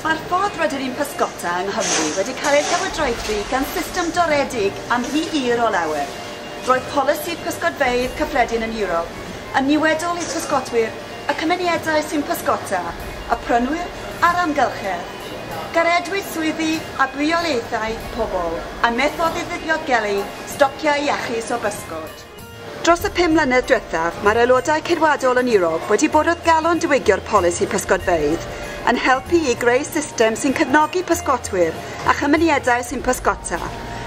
Mae'r ffordd rydyn ni'n pysgota yng Nghymru wedi cael ei llywodraethu gan system doredig am rhy hir o lawer. Roedd polisi pysgodfeydd cyffredin yn Ewrop yn niwedol i'r pysgotwyr, y cymunedau sy'n pysgota, y prynwyr a'r amgylchedd. Garedwyd swyddi a bwyoliaethau pobl a methodd i ddiogelu stociau iachus o bysgod. Dros y 5 mlynedd diwethaf, mae'r aelodau Ceidwadol yn Ewrop wedi bod wrth galon diwygio'r polisi pysgodfeydd, yn helpu i greu system sy'n cefnogi pysgotwyr a chymunedau sy'n pysgota,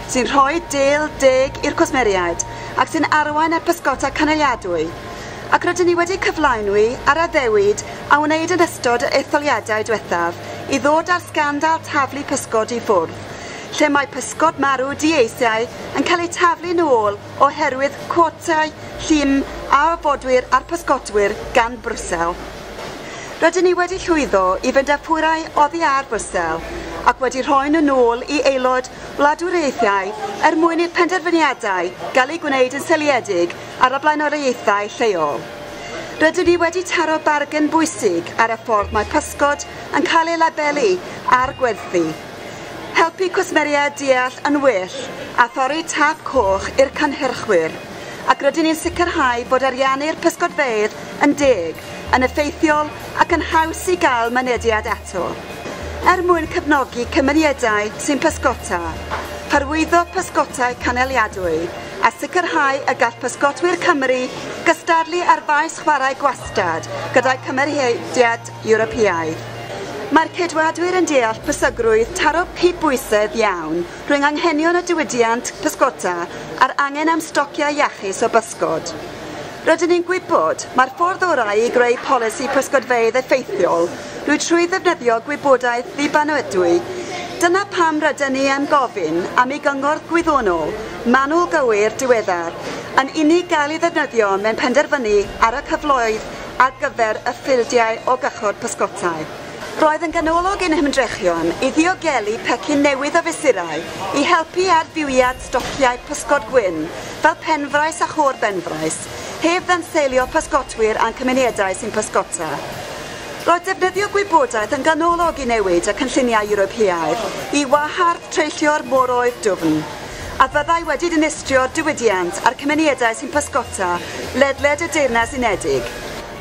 sy'n rhoi dêl deg i'r cwsmeriaid ac sy'n arwain at pysgota cynaliadwy. Ac rydyn ni wedi cyflawnwi ar addewid a wneud yn ystod y etholiadau diwethaf i ddod â'r sgandal taflu pysgod i ffwrdd, lle mae pysgod marw dieisiau yn cael eu taflu nôl oherwydd cwotâu llym a ofodwyr a'r pysgotwyr gan Brwsel. Rydyn ni wedi llwyddo i fynd â phwerau oddi ar Brwsel ac wedi rhoi nhw nôl i aelod wladwriaethau er mwyn i'r penderfyniadau gael eu gwneud yn seiliedig ar y blaenoriaethau lleol. Rydyn ni wedi taro bargen bwysig ar y ffordd mae pysgod yn cael ei labelu a'r gwerthu. Helpu cwsmeriaid deall yn well a thorri tap coch i'r cynhyrchwyr, ac rydyn ni'n sicrhau bod ariannu'r pysgodfeydd yn deg, yn effeithiol ac yn haws i gael mynediad ato. Er mwyn cefnogi cymunedau sy'n pysgota, hyrwyddo pysgotau cynaliadwy a sicrhau y gall pysgotwyr Cymru gystadlu ar faes chwarae gwastad gyda'i cymeriad Ewropeaidd. Mae'r Ceidwadwyr yn deall pwysigrwydd taro cydbwysedd iawn rhwng anghenion y diwydiant pysgota a'r angen am stociau iachus o bysgod. Rydyn ni'n gwybod mae'r ffordd orau i greu polisi pysgodfeydd effeithiol yw trwy ddefnyddio gwybodaeth ddibynadwy. Dyna pam rydyn ni am gofyn am i gyngor gwyddonol, manwl gywir diweddar, yn unig gael ei ddefnyddio mewn penderfynu ar y cyfleoedd ar gyfer y ffildiau o gychod pysgotau. Roedd yn ganolog i'n hymdrechion i ddiogelu pecyn newydd o fesurau i helpu adfywiad stociau pysgod gwyn fel penfrais a chôr benfrais, heb ddanseilio pysgotwyr a'n cymunedau sy'n pysgota. Roedd defnyddio gwybodaeth yn ganolog i newid y cynlluniau Ewropeaidd i wahardd treillio'r moroedd dwfn, a fyddai wedi dinistrio'r diwydiant a'r cymunedau sy'n pysgota ledled y Deyrnas Unedig.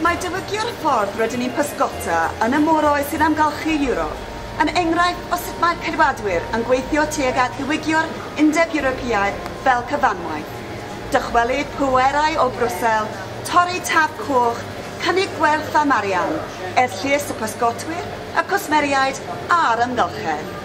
Mae diwygio'r ffordd rydyn ni'n pysgota yn y moroedd sy'n amgylchu Ewrop yn enghraifft o sut mae'r Ceidwadwyr yn gweithio tuag at ddiwygio'r Undeb Ewropeaidd fel cyfanwaith. Dychwelyd pwerau o Brwsel, torri tap coch, cynnig gwerth am arian, er lles y pysgotwyr, y cwsmeriaid a'r amgylchedd.